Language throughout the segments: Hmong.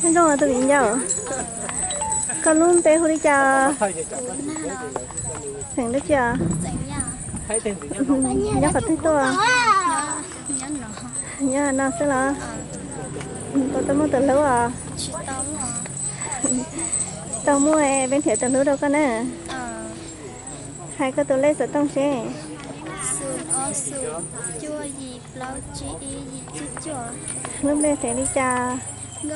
Nyob zoo tus viv ncaus, koj lub npe hu li cas? Xeem dab tsi os? Nyob qhov twg tuaj? Nyob no xwb los? Puas tau muaj tus hlub os? Tsis tau muaj, peb nrhiav tus hlub rau koj na. Hais koj tus lej xov tooj seb. Lub npe hu li cas? Ua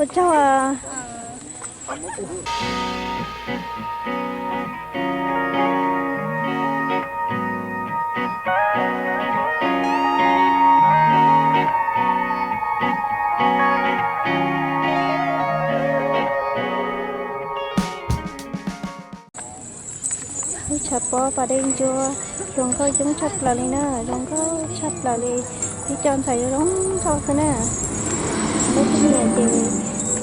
tsaug. Lub tshav pob pas dej ntsuab, zoo nkauj coob tshaj plaws li na, zoo nkauj tshaj plaws li. Tib co ntxhais zoo zoo nkauj xwb na. Lub tib niam ces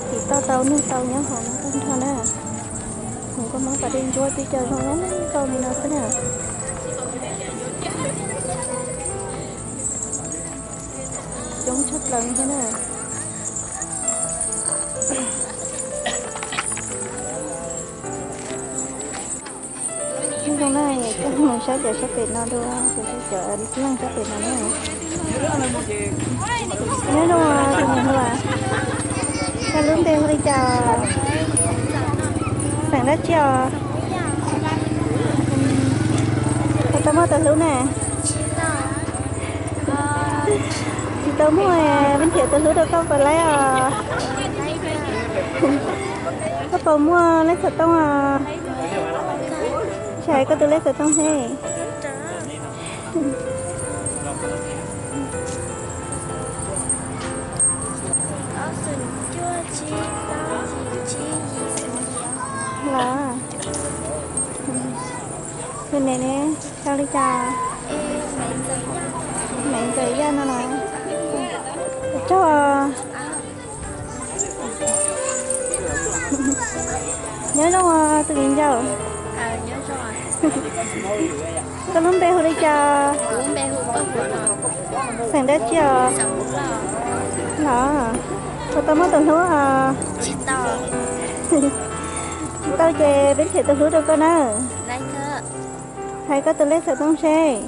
tim toj tau nug tau nyob hauv no tag nrho na. Hauv nkauj Hmoob pas dej ntsuab tib co zoo zoo nkauj li no xwb na. Coob tshaj plaws li thiab na. Nyob zoo na, koj mus saib cov sab pem no dua, cov leej sab pem no na. Nyob zoo tus niam hluas, koj lub npe hu li cas? Xeem dab tsi os? Puas tau muaj tus hlub ne? Tsis tau muaj, peb nrhiav tus hlub rau koj puas laib os? Koj puas muaj lej xov tooj os? Sis hais koj tus lej xov tooj seb. Los, tus niam ne, sau li cas? Maiv Ntxawm Yaj no los? Tsaug. Nyob zoo tus viv ncaus. Koj lub npe hu li cas? Xeem dab tsi os? Los, puas tau muaj tus hlub os? Tsis tau ces peb nrhiav tus hlub rau koj na. Hais koj tus lej xov tooj seb.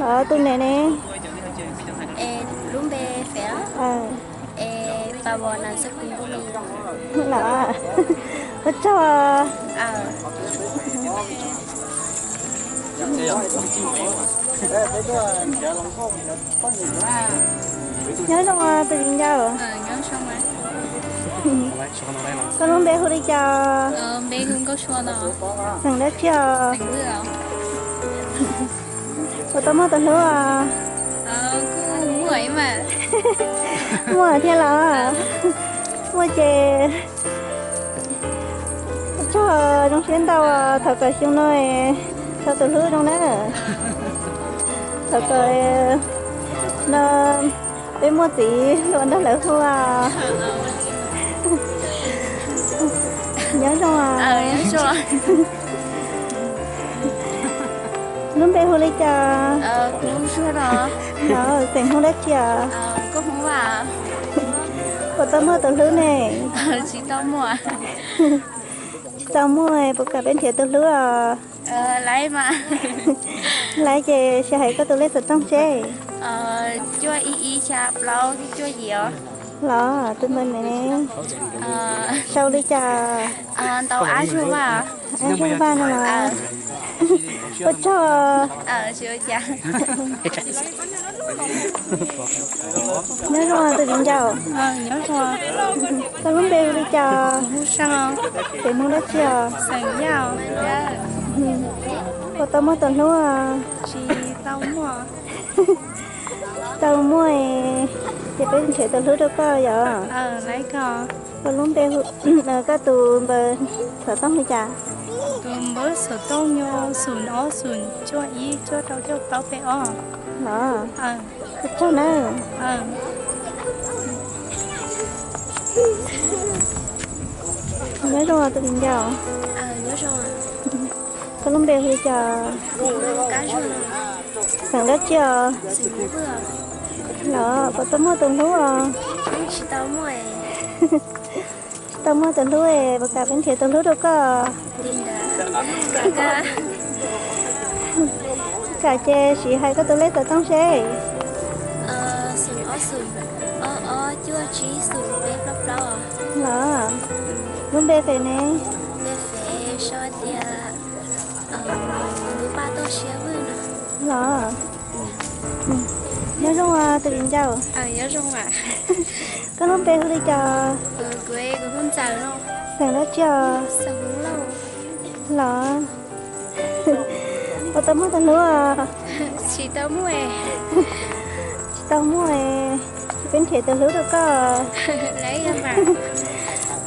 Los tus niam ne? Los, ua tsaug. Nyob zoo tus viv ncaus. Koj lub npe hu li cas? Xeem dab tsi os? Puas tau muaj tus hlub os? Muaj thiab los? Muaj ces tsaug, zoo siab ntau, thov kom xyoo no tau tus hlub zoo na. Thov kom no peb muaj txiv ua nrog lawv hu. Nyob zoo. Lub npe hu li cas? Xeem Hmoob dab tsi os? Puas tau muaj tus hlub ne? Tsis tau muaj, puas kam peb nrhiav tus hlub os? Laiv ces sis hais koj tus lej xov tooj seb. Los, tus npe ne? Sau li cas? Ab Zug Vaj no los? Ua tsaug. Nyob zoo tus viv ncaus. Koj lub npe hu li cas? Xeem Hmoob dab tsi os? Puas tau muaj tus hlub? Tsis tau muaj, ces peb nrhiav tus hlub rau koj yom. Koj lub npe, koj tus npawb xov tooj li cas? Tus npawb xov tooj yog xoom ob xoom cuaj ib cuaj rau cuaj plaub peb ob. Los, ua tsaug na. Nyob zoo tus viv ncaus. Koj lub npe hu li cas? Xeem dab tsi os? Los puas tau muaj tus hlub os? Tsis tau muaj tus hlub es puas kam peb nrhiav tus hlub rau koj? Kam ces sim hais koj tus lej xov tooj seb. Los, lub npe fem ne? Los, nyob zoo tus viv ncaus. Koj lub npe hu li cas? Xeem dab tsi os? Los, puas tau muaj tus hlub os? Tsis tau muaj, tsis tau muaj, peb nrhiav tus hlub rau koj.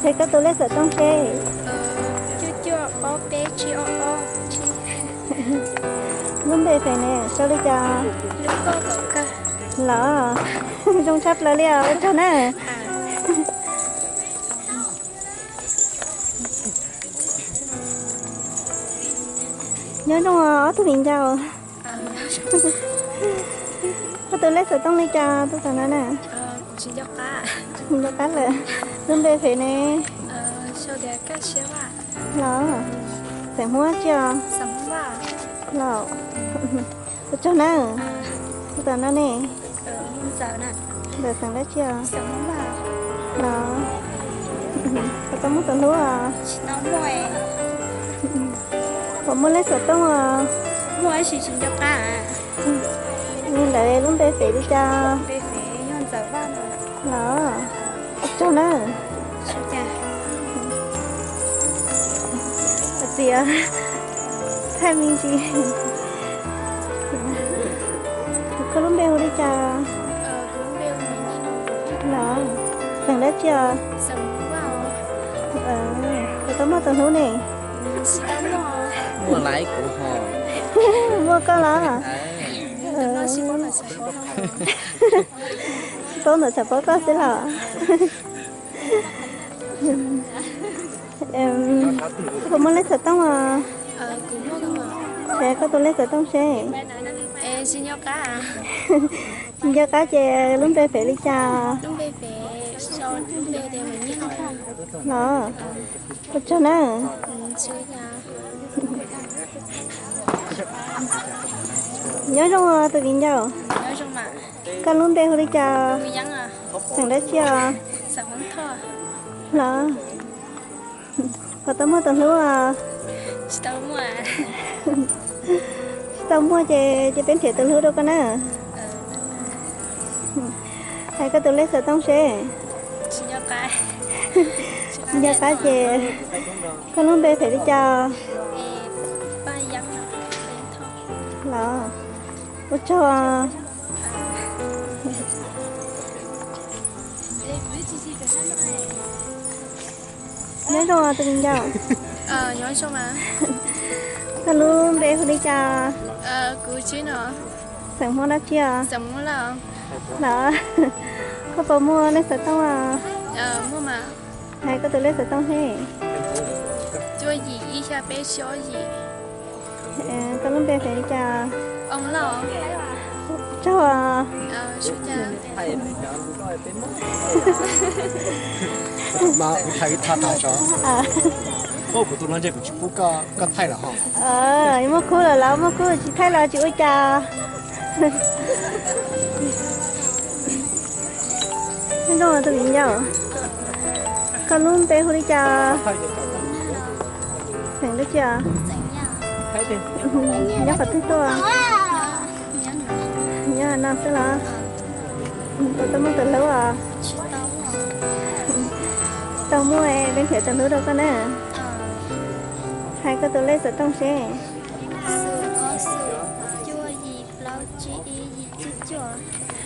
Hais koj tus lej xov tooj seb. Lub npe fem ne, sau li cas? Los, zoo tshaj plaws li os, ua tsaug na. Nyob zoo ob tug viv ncaus. Koj tus lej xov tooj li cas tus tam no na? Tsis nco qab lawm. Lub npe fem ne? Los, xeem Hmoob tsi os? Los, ua tsaug na. Tus tam no ne? Ntxawm, xeem dab tsi os? Los, puas tau muaj tus hlub os? Puas muaj lej xov tooj os? Ntawd lub npe fem li cas? Los, ua tsaug na. Hais tias, thaij me ntsis. Koj lub npe hu li cas? Los, xeem dab tsi os? Puas tau muaj tus hlub ne? Muaj laiv kuv ho. Muaj koj los? Tsis paub ntawm tshav pob koj xwb los. Puas muaj lej xov tooj os? Hais koj tus lej xov tooj seb. Tsis nco qab ces lub npe fem li cas? Los, ua tsaug na. Nyob zoo tus viv ncaus. Koj lub npe hu li cas? Xeem dab tsi os? Los, puas tau muaj tus hlub os? Tsis tau muaj ces, ces peb nrhiav tus hlub rau koj na. Hais koj tus lej xov tooj seb. Tsis nco qab ces, koj lub npe fem li cas? Los, ua tsaug. Nyob zoo tus viv ncaus. Koj lub npe hu li cas? Xeem Hmoob dab tsi os? Los, koj puas muaj lej xov tooj os? Hais koj tus lej xov tooj seb. Koj lub npe fem li cas? Tsaug. Mas kuv thaij ib thaj tag tso. Koj kuv tus no ntshe kuv tsis pub koj thaij lawm ho. Muaj khub lawm los muaj khub, tsis thaij los tsis ua cas. Nyob zoo tus viv ncaus, koj lub npe hu li cas? Xeem dab tsi os? Nyob qhov twg tuaj? Nyob no xwb los? Puas tau muaj tus hlub os? Tsis tau muaj, peb nrhiav tus hlub rau koj na. Hais koj tus lej xov tooj seb.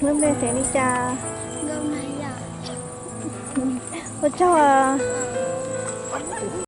Lub npe fem li cas? Ua tsaug os.